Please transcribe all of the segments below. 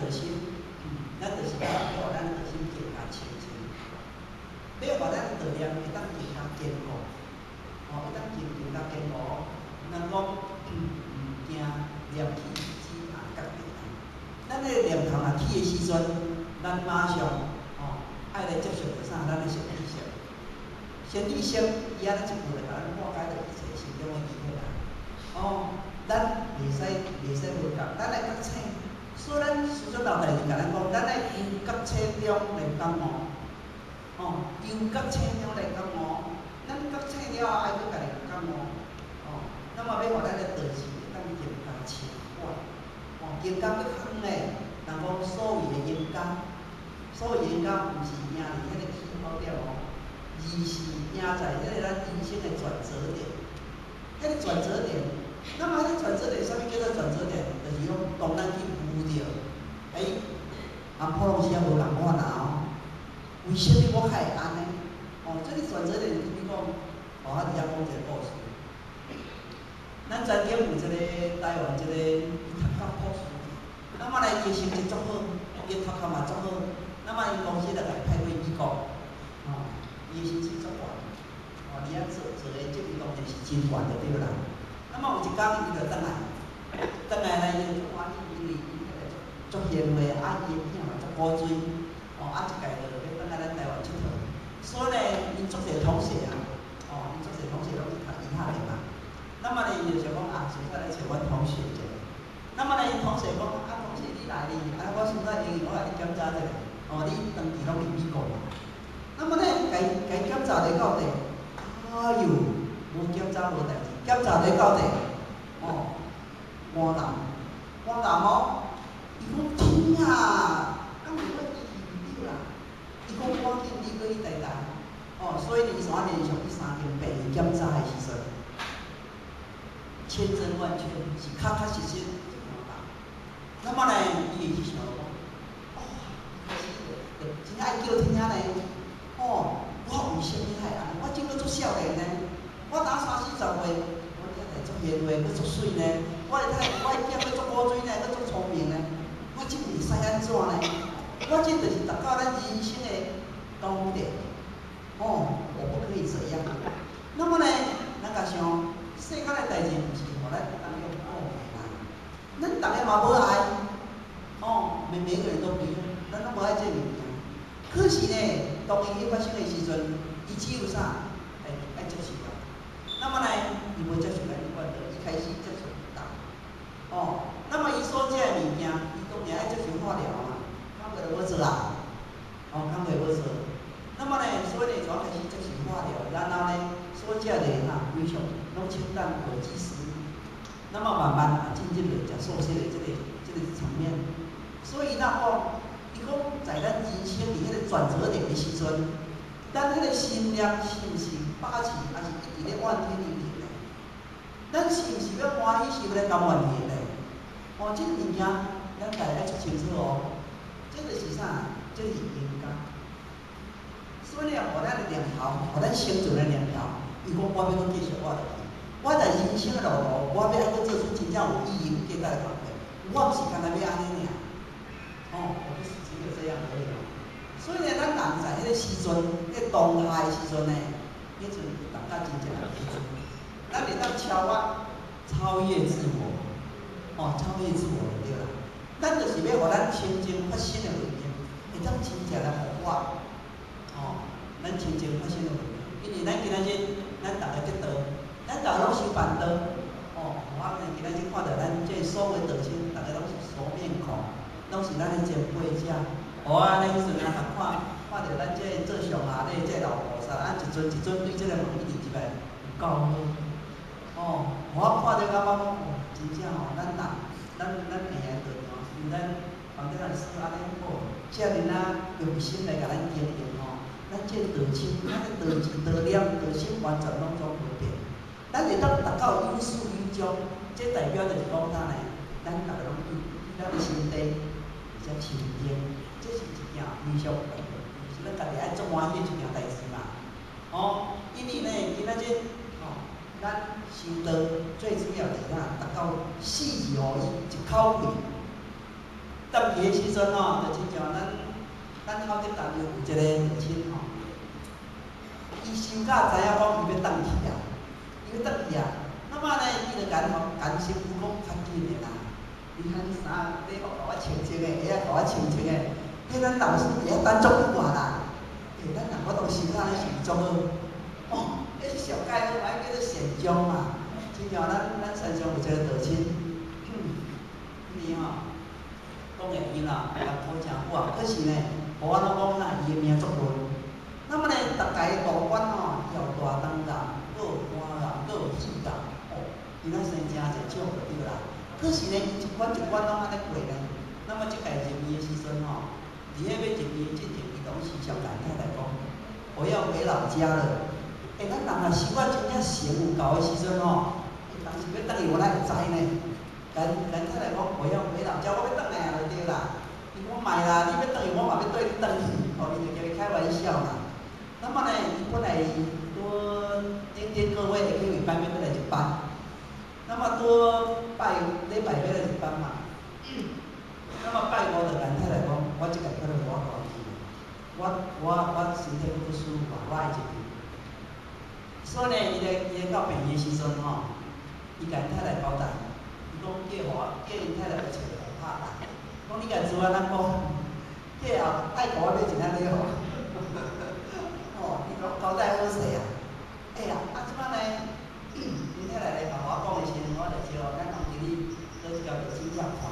道心，咱就是欲予咱道心更加清净，欲予咱道念會當更加堅固，哦，會當更加堅固。人講毋驚念起只也覺得啦。咱彼個念頭若起的時陣，咱馬上哦愛來接受著啥？咱的善知識。善知識伊按呢一句就共咱破解著一切心中的疑惑啦。哦，咱袂使無覺，咱愛覺醒。所以咱師尊老大就共咱講，咱愛由覺醒中來覺悟。哦，由覺醒中來覺悟，咱覺醒了後愛閣家己覺悟。哦，那麼欲予咱的道志會當更加深廣，哦，更加閣較遠的。人講所謂的贏家，所謂贏家毋是贏佇彼個起跑點哦，而是贏在彼個咱人生的轉折點。彼個轉折點，那麼彼個轉折點，啥物叫做轉折點？就是講當咱去悟著，欸，啊，普通時仔無仝款啊哦，為啥物我較會按呢？哦，這個轉折點，比如講，哦，我佇遐講一個故事。咱曾經有一個台灣一個伊讀到博士，那麼呢，伊成績足好，伊頭殼嘛足好，那麼𪜶公司就共伊派去美國，哦，伊的薪水足懸，哦，佇遐做做的職位當然是真懸就對啦。那麼有一工伊就轉來，轉來呢伊就足歡喜，因為伊彼個足賢惠，啊伊的囝嘛足古錐，哦，啊一屆就欲轉來咱台灣𨑨迌，所以呢，𪜶足濟同學啊，哦，𪜶足濟同學攏是讀醫學的嘛。那麼呢，伊就想講啊，隨便來揣阮同學者。那麼呢，𪜶同學講啊，同學你來哩，啊，我現在因為我來你檢查者，哦，你長期攏佇美國嘛。那麼呢，共伊檢查咧到底，哎喲，無檢查無代誌，檢查咧到底，哦，肝癌，肝癌哦，伊講天啊，敢是我記憶毋對啦？伊講趕緊你閣去台大，哦，所以伊煞連續去三間病院檢查的時陣，千真萬確是確確實實是肝癌。那麼呢，伊會去想講，哦，開始就真愛叫天呢，哦，我為啥物會按呢？我這閣足少年呢，我若三四十歲，我太太足賢惠，閣足媠呢，我的太我的囝閣足古錐呢，閣足聰明呢，我這會使按怎呢？我這就是達到咱人生的高點。哦，我不可以這樣。那麼呢，咱共想，世間的代誌毋是予咱當用講的啦，咱逐个嘛無愛，哦，每個人都不用，咱攏無愛這物件。可是呢，當伊發生的時陣，伊只有啥，愛接受啊。那麼呢，伊無接受咱管著，伊開始接受毒。哦，那麼伊所食的物件，伊當然愛接受化療嘛，工課就無做啊，哦，工課無做。那麼呢，所以呢，就開始接受化療，然後呢，所食的哈，非常攏清淡有機食物。那麼慢慢啊，進入了食素食的這個層面。所以若講，伊講在咱人生佇彼個轉折點的時陣，咱彼個心念是毋是把持，抑是一直咧怨天尤人呢？咱是毋是欲歡喜，是欲來甘願去呢？哦，這個物件，咱家己愛足清楚哦。這就是啥？這是贏家。所以呢，予咱的念頭，予咱生存的念頭，伊講我欲閣繼續活落去，我在人生的路途，我欲愛閣做出真正有意義、有價值的工課。我毋是干焦欲按呢爾，哦，我不是只有這樣而已哦。所以呢，咱人在彼個時陣，彼個當下的時陣呢，彼陣有達到真正的基礎，咱會當超越自我，哦，超越自我就對啦。咱就是欲予咱清淨發生的物件，會當真正來復活，哦，咱清淨發生的物件，因為咱今仔日咱逐个得道，咱逐个攏修辦道，哦，我今仔日看著咱這所有道親，逐个攏是熟面孔，攏是咱的前輩者。哦，按呢彼陣啊，看著咱這做上下的這老菩薩，按一尊一尊對這个門一直入來，有夠好。哦，我看著感覺講，哦，真正吼，咱人，咱下的道場，像咱房頂老師按呢好，遮爾啊用心來共咱經營吼，咱這道親，咱的道志、道念、道心完全攏總無變。咱會當達到有始有終，這代表就是講啥呢？咱逐个攏對咱的心地比較清淨，這是一件非常重要，是咱家己愛足歡喜的一件代誌嘛。哦，因為呢，今仔日吼，咱修道最主要是啥？達到四字合一，一口氣。踮去的時陣吼，就親像咱口德單有一個父親吼，伊收假知影講伊欲轉去啊，伊欲轉去啊。那麼呢，伊就共吼共新婦講較緊的啦。你看衫禮服予我穿穿的，鞋仔予我穿穿的，彼咱老師佇遐等足久啊啦。欸，咱人我當收假咧是足好，哦，彼是上蓋好，嘛叫做善終嘛。親像咱山上有一個道親，伊吼講會伊啦，艱苦誠久啊，可是呢，無按怎講啦，伊的命足運。那麼呢，逐家大官吼，伊有大腸癌，閣有肝癌，閣有肺癌，哦，伊若生誠濟種就對啦。可是呢，伊一關一關攏按呢過呢。那麼這屆入院的時陣吼，佇咧欲入院之前，伊攏時常共太太講：我要回老家了。欸，咱人若生活真正成有夠的時陣吼，伊當時欲轉去，我哪會知呢？共共太太講，我要回老家，我欲轉來啊，就對啦。伊講莫啦，你欲轉去，我嘛欲綴你轉去，哦，伊就共伊開玩笑啦。那麼呢，伊本來拄頂頂個月會去禮拜欲閣來一班，那麼拄拜禮拜欲來一班嘛。那麼拜五就共太太講，我這屆可能無法度去，我身體不舒服啊，我愛入去。所以呢，伊咧到病院的時陣吼，伊共太太交代，伊講叫予我叫𪜶太太去揣個拍檔，講你共做按怎講，叫後愛予我買一領禮物。哦，伊講交代好勢啊。欸呀，啊這擺呢，𪜶太太來共我講的時陣，我就招咱黃經理閣去共診遐看，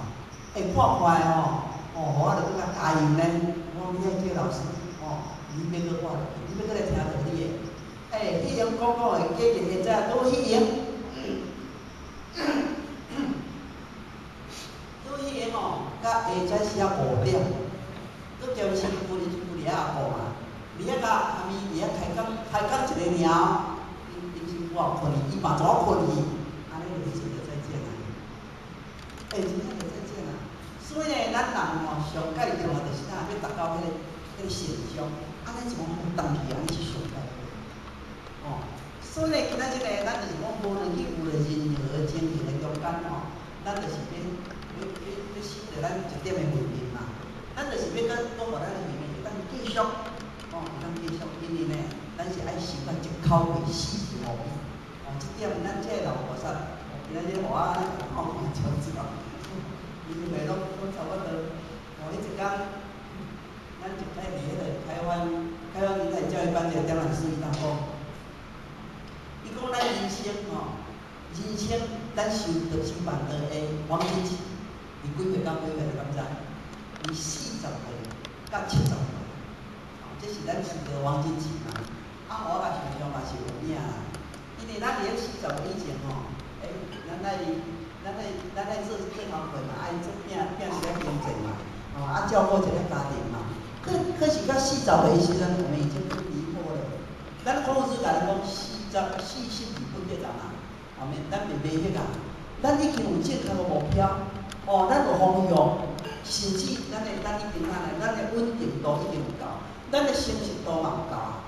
欸，看看的吼，哦，予我就閣較加油呢。我講你愛叫老師，哦，你欲閣看落去，你欲閣來聽著你的。欸，彼樣講講的，過日會知拄彼閒，拄彼閒吼，甲下早時仔5點，閣兼新婦因新婦佇遐顧嘛，佇遐佮啥物佇遐開講開講一个爾，𪜶新婦也困去，伊嘛怎困去，按呢就彼陣就再見啦。欸，真正就再見啦。所以呢，咱人吼上蓋重要就是啥，欲達到彼個善終，按呢一講轉去，按呢去上蓋好。哦，所以呢，今仔日呢，咱就是講無論去有了任何情形的中間吼，咱就是欲欲欲欲守著咱一點的慧命嘛。咱就是欲閣閣予咱的慧命會當繼續，哦，會當繼續，因為呢，咱是愛修到一口氣45遍。哦，這點咱這個老菩薩，今仔日予我按呢看看笑笑，因為攏攏差不多。哦，彼一工，咱一擺佇彼個台灣人才教育班這個點老師伊當講。伊講咱人生吼，人生咱修著修辦道的黃金期，佇幾歲到幾歲你敢知？佇40歲到70歲，哦，這是咱修道黃金期嘛。啊，我甲想象嘛是有影啦，因為咱佇咧四十歲以前吼，欸，咱愛做做工課嘛，愛做拼拼一下經濟嘛，哦，啊照顧一个家庭嘛。可是到四十歲的時陣，我們已經離破了。咱孔子共咱講四十二不惑嘛，後面咱袂迷惑啊。咱已經有正確的目標，哦，咱有方向，甚至咱已經啥呢？咱的穩定度已經有夠，咱的成熟度嘛有夠啊。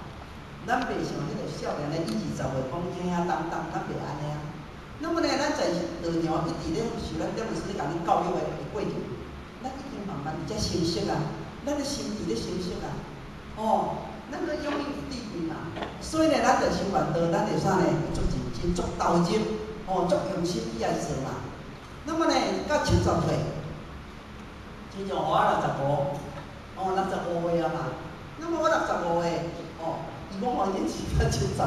咱袂像彼個少年的一二十歲講驚驚當當，咱袂按呢啊。那麼呢，咱在道場一直咧受咱點老師咧共恁教育的過程，咱已經慢慢佇遮成熟啊，咱的心智咧成熟啊，哦，咱閣擁有智慧嘛。所以呢，咱就修辦道，咱會啥呢？足認真、足投入，哦，足用心去來做嘛。那麼呢，到70歲，親像我65，哦，65歲啊嘛。那麼我六十五歲，哦，伊講黃金期到70歲，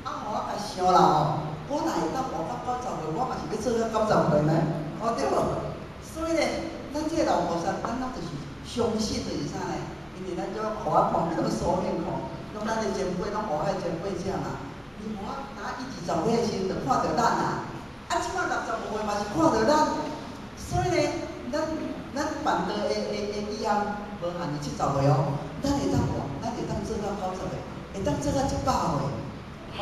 啊，我共想啦吼，我若會當活到90歲，我嘛是欲做到90歲呢，哦對無？所以呢，咱這個老菩薩，咱攏就是相信就是啥呢？因為咱這予我看攏素面孔，攏咱的前輩，攏予我的前輩者嘛。伊予我打一二十歲的時陣就看著咱啊，啊，這擺65歲嘛是看著咱，所以呢，咱辦道的意向無限佇70歲哦，咱會當活，咱會當做到90歲，會當做到100歲，哦，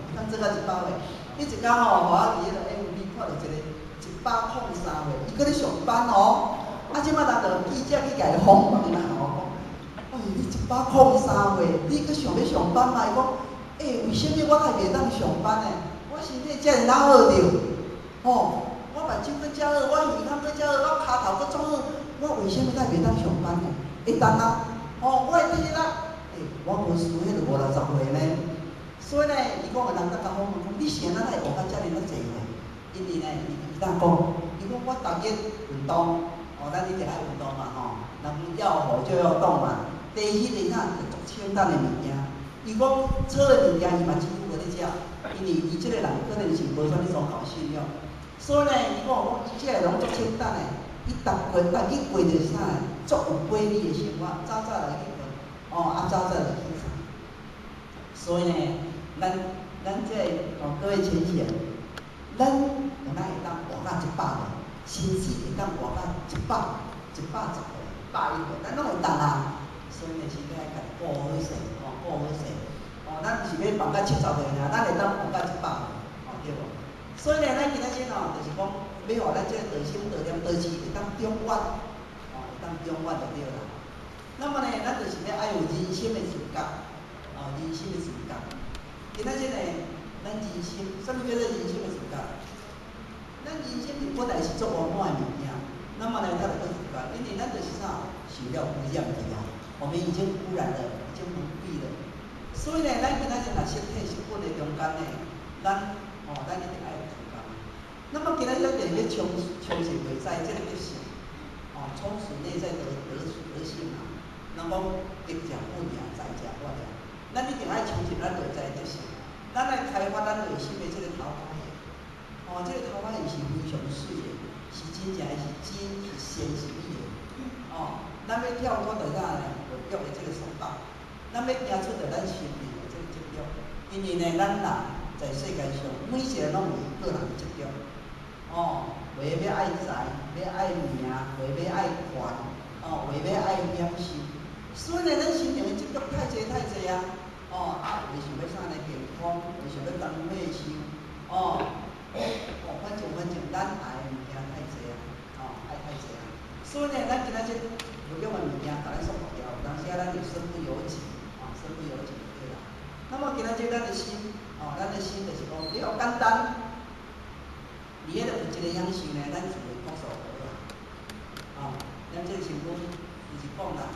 會當做到100歲。彼一工吼，予我佇彼個 FB 看著一個103歲，伊閣咧上班哦。啊，這擺人就記者去共伊訪問啦吼，講，哎，你103歲，你閣想欲上班嗎？伊講，欸，為啥物我會袂當上班呢？我身體遮爾若好著，吼，我目睭閣遮好，我耳孔閣遮好，我跤頭閣足好，我為啥物咱袂當上班呢？會當啊，哦，我會記得，欸，我無輸彼个五六十歲呢。所以呢，伊講人甲訪問講，你是按怎會活到遮爾仔濟歲？因為呢，伊伊當講，伊講我逐日運動，哦，咱一定愛運動嘛吼，人講要活就要動嘛。第二日啥，就足清淡的物件。伊講炒的物件，伊嘛幾乎無咧食，因為伊這個人可能是無啥物宗教信仰。所以呢，伊講講伊這個攏足清淡的，伊逐過逐日過著是啥呢？足有規律的生活，早早來去睏，哦，啊早早就起床。所以呢，咱這個哦，各位淺顯，咱有哪會當活到100歲，甚至會當活到110歲、101歲，咱攏會當啊。所以呢，是愛家己顧好勢，哦，顧好勢。哦，咱毋是欲放到70歲爾，咱會當放到100歲，哦，對無？所以呢，咱今仔日吼，就是講，欲予咱這個道心、道念、道智會當長遠，哦，會當長遠就對啦。那麼呢，咱就是欲愛有人生的自覺，哦，人生的自覺。今仔日呢，咱人生，啥物叫做人生的自覺？咱人生是本來是足圓滿的物件，那麼呢，咱就閣自覺，因為咱就是啥，受了污染去啊。我們已經污染了，已經蒙蔽了。所以呢，咱今仔日若實體實本的中間呢，咱哦，咱一定愛有自覺。那麼今仔日就是欲充充實內在這個德性，哦，充實內在德性啊。人講德者本也，才者法也。咱一定愛充實咱內在德性，咱愛開發咱內心的這個桃花源。哦，這個桃花源是非常媠的，是真正的是真是善是美的。哦，咱欲跳脫著啥呢？物欲的這個束縛，咱欲行出著咱心靈的這個執著。因為呢，咱人在世間上，每一個人攏有伊個人的執著。哦，有的欲愛財，欲愛名，有的欲愛權，哦，有的欲愛享受。所以呢，咱心靈的執著太濟太濟啊！哦，啊，有的想欲啥呢？健康，有的想欲當歲壽，哦，哦，反正咱愛的物件太濟啊，哦，愛太濟啊。所以呢，咱今仔日物欲的物件，共咱束縛牢，有當時啊，咱會身不由己，哦，身不由己就對啦。那麼今仔日咱的心，哦，咱的心就是講比較簡單。佇彼個物質的享受呢，咱就會樸素好啊。哦，咱這個身軀就是講啦。